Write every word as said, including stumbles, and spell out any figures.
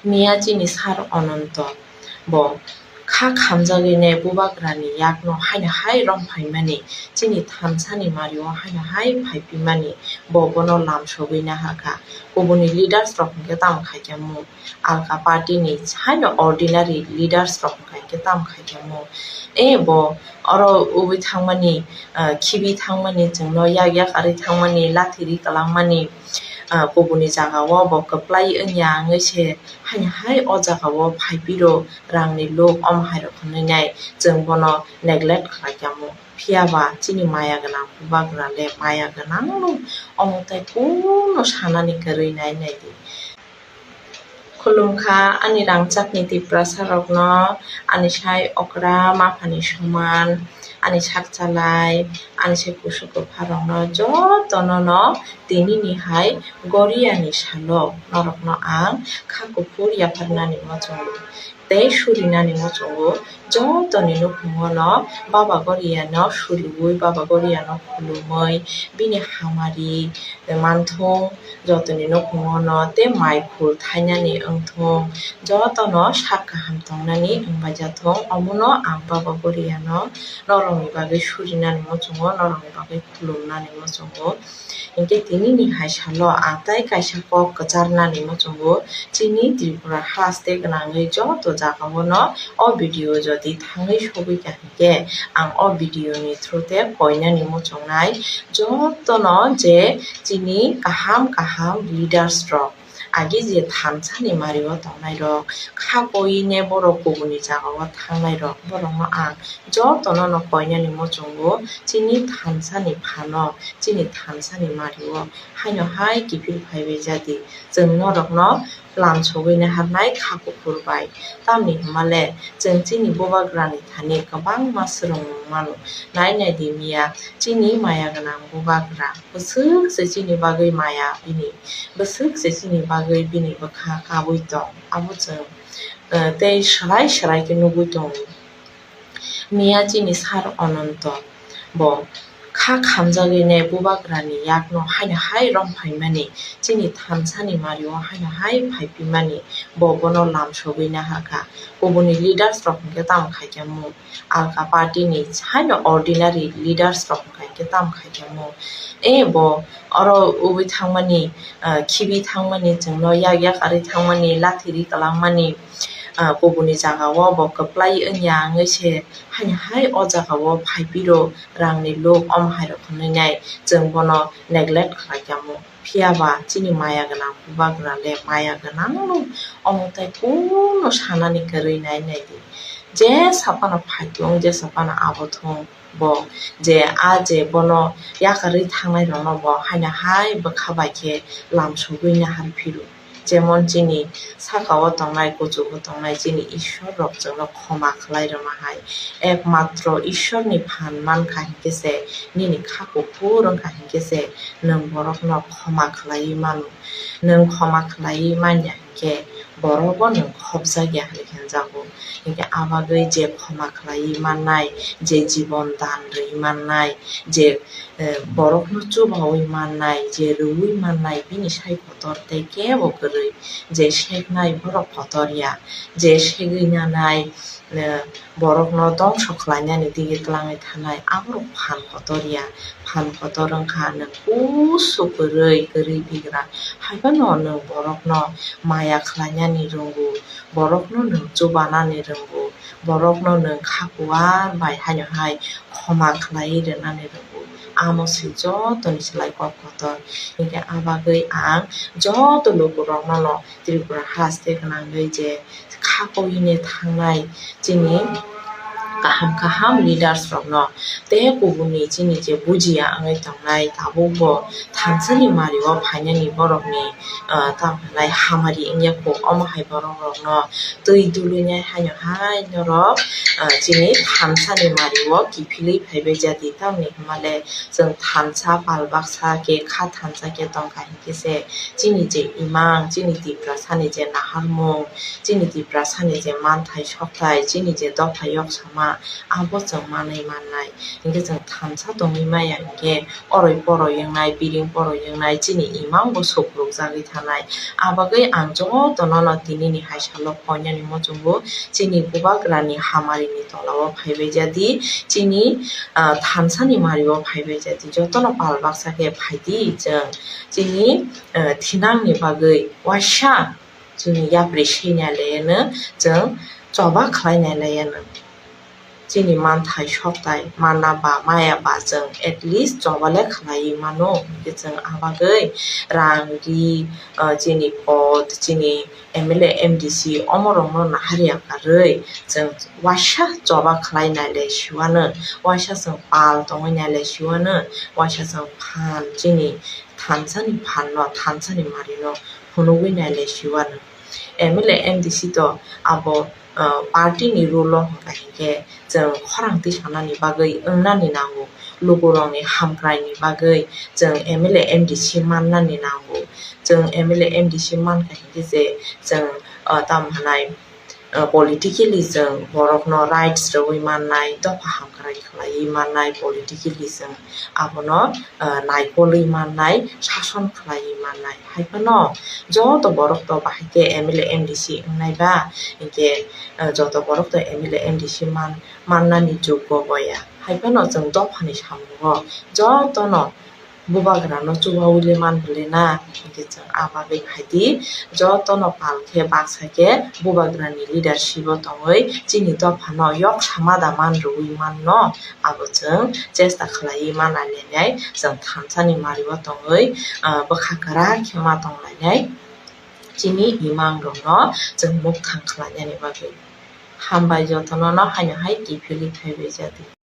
Miya chini sar Ononto bo kha khamjagwinai bubagrani yakno haino hai romphaimani, chini thansani mario haino hai phaiphimani, bo bono lamsogwi naharkha. Kubuni leaders rok hinkhe tamo khaikha mu, alka party ni haino ordinary leaders rok hinkhe tamo khaikha mu. E bo oro ubui thangmani, ah, khibi thangmani, chwngno yak yak arwi thangmani, lathi ri kwlangmani, ah, kubuni jagao bo kwplai wngya wngwi se haino hai o jagao phaiphiro rangni luk omo hai rok hwnwi nai chwng bono neglect khlai kha mu. Phiya ba chini maya gwnang bubagra le maya gwnang no omo tai kunu sanani kwrwi nai nai di. Khulumkha ani rangchakni Tiprasa rokno, ani sai okra maphani soman, ani sak chalai, ani sai kusu kwpha rokno jotono no tinini hai Goriani salo norokno ang kha kuphur yapharnani muchungo tei surinani muchungo. Jotoni nukhungo no Baba Goriano suriui, Baba Goriano khulumui, bini hamari manthung, jotoni nukhungo no tei mai phul thainani wngthung, jotono sak kaham tongnani wngbaija thung, omono ang Baba Goriano norokni bagwi surinani muchungo, norokni bagwi khulumnani muchungo. Hinkhe tinini hai salo ang tai kaisa kok kwcharnani muchungo, chini Tripura haste gwnangwi joto jagao no o video jodi thangwi sogwi kha hinkhe, ang o video ni through te koinani muchungnai jotono je chini kaham kaham leaders rok, agi je thansani mario tongnai rok, kha koine borok kubuni jagao thangnai rok, borokno ang jotono no koinani muchungo, chini thansani phano, chini thansani mario haino hai kiphil phaibai jadi, chwng norokno lamsogwi naharnai kha kuphur bai. Tamni hwnmale chwng chini bubagrani thani kwbangma swrwngmung mano. Nai nai di miya, chini maya gwnang bubagra bwswk se chini bagwi maya bini, bwswk se chini bagwi bini bwkha kabui tong, abo chwng, eh, tei swrai swrai khe nugui tongo. Miya chini sar Ononto bo kha khamjagwinai bubagrani yakno haino hai romphaimani, chini thansani mario haino hai phaiphimani, bo bono lamsogwi naharkha. Kubuni leaders rok hinkhe tamo khaikha mu, alka party ni haino ordinary leaders rok hinkhe tamo khaikha mu. E bo oro ubui thangmani, ah, khibi thangmani, chwngno yak yak arwi thangmani, lathi ri kwlangmani, ah, kubuni jagao bo kwplai wngya wngwi se haino hai o jagao phaiphiro rangni luk omo hai rok hwnwi nai chwng bono neglect khlai kha mu. Phiya ba chini maya gwnang bubagra le maya gwnang no omo tai kunu sanani kwrwi nai nai di. Jesa phano phai thung, jesa phano abo thung, bo je a je bono yakarwi thangnai rokno bo haino hai bwkha bai khe lamsogwi nahar phiro. Jemon chini saka o tongnai, kuchugo tongnai chini Ishwar rok chwngno khoma khlai rwma hai, ekmatro Ishwar ni phan mankha hinkhe se, nini kha kuphur wngkha hinkhe se nwng borokno khoma khlaiwi mano. Nwng khoma khlaiwi manya hinkhe borok bo nwng khopjak ya hinwi hinjago. Hinkhe a bagwi je khoma khlaiwi mannai, je jibon dan rwui mannai, je, eh, borokno chubaui mannai, je rwui mannai, bini sai kotor tei kebo kwrwi. Je seknai borok kotor ya, je segwi nanai, eh, borokno dongso khlainani digwi twlangwi thanai, aborok phan kotor ya. Phan kotor wngkha nwng kusu kwrwi, kwrwi bigra. Haiphano nwng borokno maya khlainani rwngo, borokno nwng chubanani rwngo, borokno nwng kha kuar bai haino hai khoma khlaiwi rwnani rwngo. Amo se jotoni slai kok kotor. Hinkhe a bagwi ang joto lukurokno no Tripura haste gwnangwi je kha koine thangnai chini kaham kaham leaders rokno tei kubuni chini je bujiya wngwi tongnai tabukbo thansani mario phainani borokni, ah, tamo hwnai hamari wngya kho, omo hai borok rokno twi dulwinai haino hai norok, ah, chini thansani mario kiphilwi phaibai jadi tamni hwnmale chwng thansa pal baksa khe kha thansa khe tongkha hinkhe se chini je imang, chini Tiprasani je naharmung, chini Tiprasani je manthai sokthai, chini je dopha yok sama, abo chwng manwi mannai. Hinkhe chwng thansa tongwi maya hinkhe oroi poroi wngnai, biring poroi wngnai, chini imang bo sukrukjagwi thanai. Abagwi ang jotono no tinini hai salo koinani muchungo chini bubagrani hamarini tolao phaibai jadi, chini, ah, thansani mario phaibai jadi, jotono pal baksa khe phaidi chwng chini, ah, thinangni bagwi waisa chini yapri seinai laiyano, chwng choba khlainai laiyano. Chini manthai sokthai manna ba maya ba chwng at least choba le khlaiwi mano. Hinkhe chwng abagwi rang ri, ah, chini pot, chini M L A, M D C omorokno naharya karwi chwng waisa choba khlainai le siwano, waisa chwng pal tongwi nai le siwano, waisa chwng phan chini thansani phanno, thansani marino phunugwi nai le siwano. M L A, M D C to abo, ah, party ni rule o hwnkha hinkhe chwng khorang tisanani bagwi wngnani nango, lukurokni hamkraini bagwi chwng M L A, M D C mannani nango. Chwng M L A, M D C mankha hinkhe je chwng, ah, tamo hwnai, ah, politically chwng borokno rights rwui mannai, dopha hamkrai khlaiwi mannai, politically chwng abono, ah, naikolwi mannai, sason khlaiwi mannai. Hai phano joto borok to bahai khe M L A, M D C wngnai ba, hinkhe, ah, joto borok to M L A, M D C man, mannani joggo boya. Hai phano chwng dophani samungo jotono bubagrano chubaui le man bwle na, hinkhe chwng a bagwi phaidi, jotono pal khe baksa khe bubagrani leadership o tongwi chini dophano yok sama da man rwui manno, abo chwng chesta khlaiwi manlainai, chwng thansani mario tongwi, ah, bwkha kwrak khe ma tonglainai, chini imang rokno chwng mukthang khlainani bagwi. Hambai jotono no haino hai kiphilwi phaibai jadi.